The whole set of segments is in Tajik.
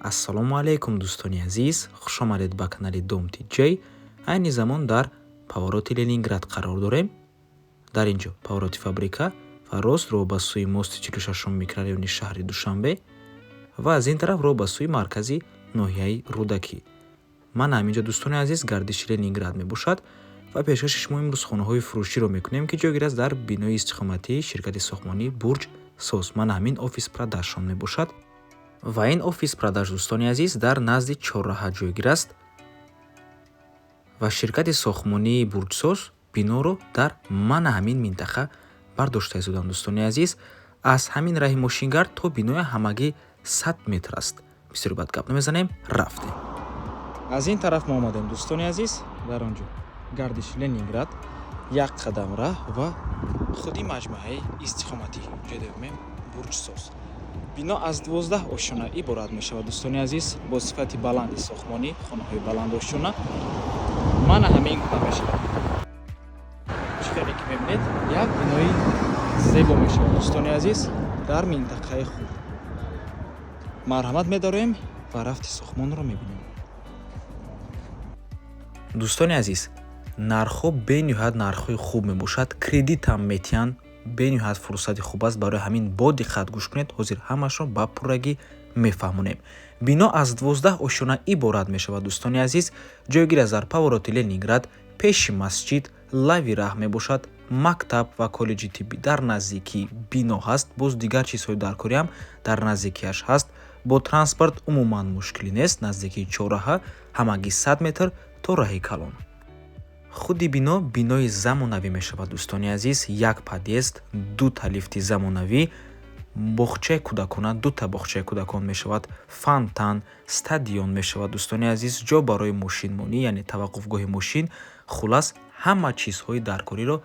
Ассалому алайкум, дӯстони азиз, хушомадед ба канали Дом Тиҷей. Айни замон дар повороти Ленинград қарор дорем. Дар ин ҷо повороти Фабрика ва рост роҳ ба сӯи мости 46-ум микрорайони шаҳри Душанбе ва аз ин тараф роҳ ба сӯи маркази ноҳияи Рӯдакӣ. Ман ҳамин ҷо, дӯстони азиз, гардиши Ленинград мебошад ва пешкаши шумо имрӯз хонаҳои фурӯширо мекунем, ки ҷойгир аст дар бинои истиқоматии ширкати сохтмонӣ Бурҷ Соз. Ман ҳамин офис продажшон мебошад ва ин офис продаж, дӯстони азиз, дар назди чорраҳа ҷойгир аст ва ширкати сохтмонии Бурҷсоз биноро дар мана ҳамин минтақа бардошта истоданд. Дӯстони азиз, аз ҳамин раҳи мошингард то биноя ҳамагӣ 100 метр аст. Бисёр бад гап намезанем, рафтем. Аз ин тараф мо омадем, дӯстони азиз, дар он ҷо гардиши Ленинград, як қадам раҳ ва худи маҷмӯаи истиқоматӣ ҷойдовимем Бурҷсоз. Бино аз 12 ошёна иборат мешавад, дӯстони азиз, бо сифати баланди сохтмонӣ, хонаҳои баландошёна мана ҳамин гуна мешавад. Чӣ хеле ки мебинед, як бинои зебо мешавад, дӯстони азиз, дар минтақаи хуб. Марҳамат медорем ва рафти сохтмонро мебинем. Дӯстони азиз, нархҳо бениҳоят нархҳои хуб мебошад, кредитам метиҳанд, бениҳоят фурсати хуб аст. Барои ҳамин бо диққат гӯш кунед, ҳозир ҳамашро ба пуррагӣ мефаҳмонем. Бино аз 12 ошёна иборат мешавад, дӯстони азиз, ҷойгир аст дар повороти Ленинград, пеши масҷид, лави раҳ мебошад. Мактаб ва коллеҷи тиббӣ дар наздикии бино ҳаст, боз дигар чизҳои даркориам дар наздикиаш ҳаст. Бо транспорт умуман мушкилӣ нест, наздикии чорраҳа, ҳамагӣ 100 метр то раҳи калон. Худи бино бинои замонавӣ мешавад, дӯстони азиз, як подъезд, дута лифти замонавӣ, боғчаи кӯдакона, дута боғчаи кӯдакон мешавад, фонтан, стадион мешавад, дӯстони азиз, ҷо барои мошинмонӣ, яъне таваққуфгоҳи мошин. Хулас, ҳама чизҳои даркориро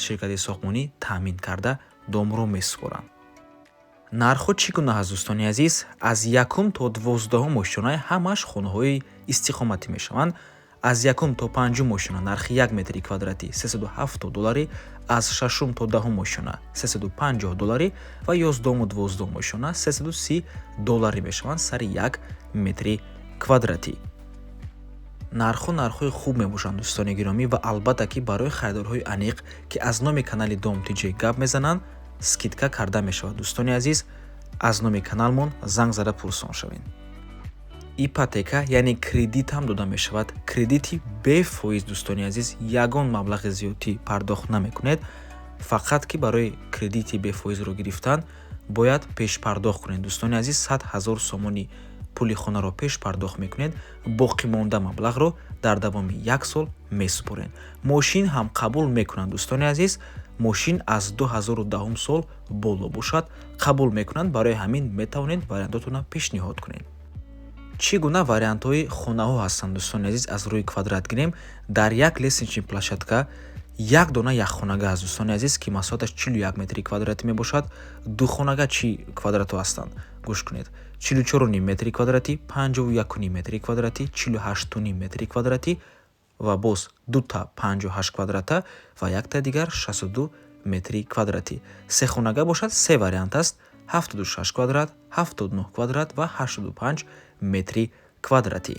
ширкати сохтмонӣ таъмин карда домро месупоранд. Нархҳо чӣ гуна ҳаст, дӯстони азиз? Аз якум то 12-ум ошёнаи ҳамааш хонаҳои истиқоматӣ мешаванд. Аз якум то панҷум ошёна нархи 1 метри квадратӣ 370 долларӣ, аз шашум то 10-ум ошёна 350 долларӣ ва 11-уму 12-ум ошёна 330 долларӣ мешаванд сари 1 метри квадратӣ. Нархҳо нархҳои хуб мебошанд, дӯстони гиромӣ, ва албатта ки барои харидорҳои аниқ, ки аз номи канали Дом Тиҷей гап мезананд, скидка карда мешавад. Дӯстони азиз, аз номи каналмон занг зада пурсон шавед. Ипотека, яъне кредит ҳам дода мешавад, кредити бефоиз. Дӯстони азиз, ягон маблағи зиёдтӣ пардохт намекунед, фақат ки барои кредити бефоизро гирифтан бояд пешпардохт кунед. Дӯстони азиз, 100 000 сомони пули хонаро пешпардохт мекунед, боқимонда маблағро дар давоми як сол месупоред. Мошин ҳам қабул мекунанд, дӯстони азиз, мошин аз 2010 сол боло бошад, қабул мекунанд. Барои ҳамин метавонед вариантотонро пешниҳод кунед. Чӣ гуна вариантҳои хонаҳо ҳастанд, дӯстони азиз? Аз рӯи квадрат гирем, дар як лестничный площадка як дона якхонага аст, дӯстони азиз, ки масоҳаташ 41 метри квадратӣ мебошад. Духонага чӣ квадратҳо ҳастанд, гӯш кунед: 44,5 метри квадратӣ, 51,5 метри квадратӣ, 48,5 метри квадратӣ ва боз дута 58 квадрата ва якта дигар 62 метри квадратӣ. Сехонага бошад, се вариант аст: 76 квадрат, 79 квадрат ва 85 метри квадратӣ.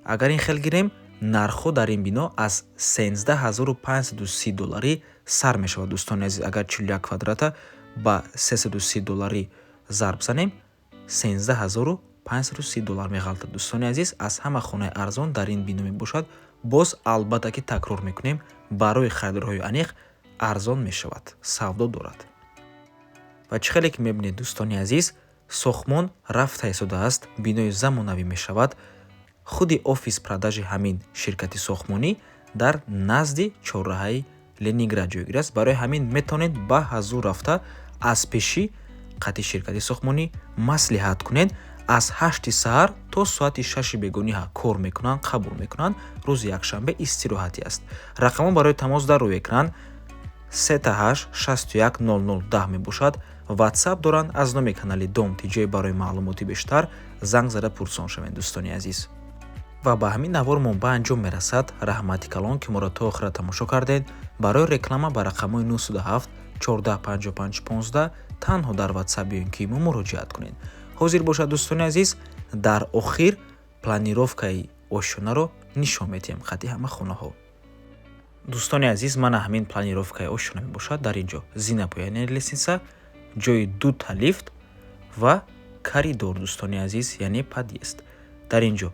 Агар ин хел гирем, нархҳо дар ин бино аз 13 530 долларӣ сар мешавад. Дӯстони азиз, агар 41 квадрата ба 330 долларӣ зарб занем, 13 530 доллар меғалтад. Дӯстони азиз, аз ҳама хонаи арзон дар ин бино мебошад. Боз албатта ки такрор мекунем, барои харидорҳои аниқ арзон мешавад, савдо дорад. Ва чӣ хеле ки мебинед, дӯстони азиз, сохтмон рафта истодааст, бинои замонавӣ мешавад. Худи офис продажи ҳамин ширкати сохтмонӣ дар назди чорраҳаи Ленинград ҷойгир аст. Барои ҳамин метавонед ба ҳазур рафта, аз пешӣ қати ширкати сохтмонӣ маслиҳат кунед. Аз 8-и саҳар то соати 6-и бегоҳӣ кор мекунанд, қабул мекунанд, рӯзи якшанбе истироҳатӣ аст. Рақамҳо барои тамос дар рӯи экран 338 61 00 10 мебошад. Ватсап доранд. Аз номи канали Дом Тиҷой барои маълумоти бештар занг зада пурсон шавед, дӯстони азиз. Ва ба ҳамин навормон ба анҷом мерасад. Раҳмати калон, ки моро то охира тамошо кардед. Барои реклама ба рақамҳои 907 14 55 15 танҳо дар Ватсап ё ин ки имо муроҷиат кунед. Ҳозир бошад, дӯстони азиз, дар охир планировкаи ошёнаро нишон медиҳем қадди ҳама хонаҳо. Дӯстони азиз, мана ҳамин планировкаи ошёна мебошад. Дар ин ҷо зинапояни, лестница, ҷои дута лифт ва коридор, дӯстони азиз, яъне подъезд. Дар ин ҷо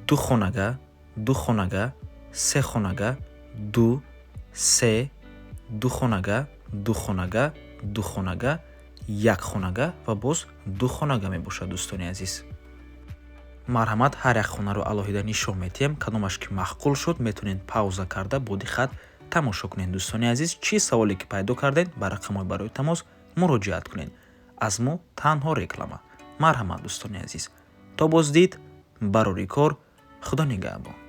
ду хонага, ду хонага, се хонага, ду, се, ду хонага, ду хонага, ду хонага, як хонага ва боз ду хонага мебошад. Дӯстони азиз, марҳамат, ҳар як хонаро алоҳида нишон медиҳем. Кадомаш ки маъқул шуд, метавонед пауза карда, бо диққат тамошо кунед. Дӯстони азиз, чӣ саволе ки пайдо кардед, ба рақамҳои барои тамос муроҷиат кунед. Аз мо танҳо реклама. Марҳамат, дӯстони азиз, то боздид, барори кор, Худо нигаҳбон.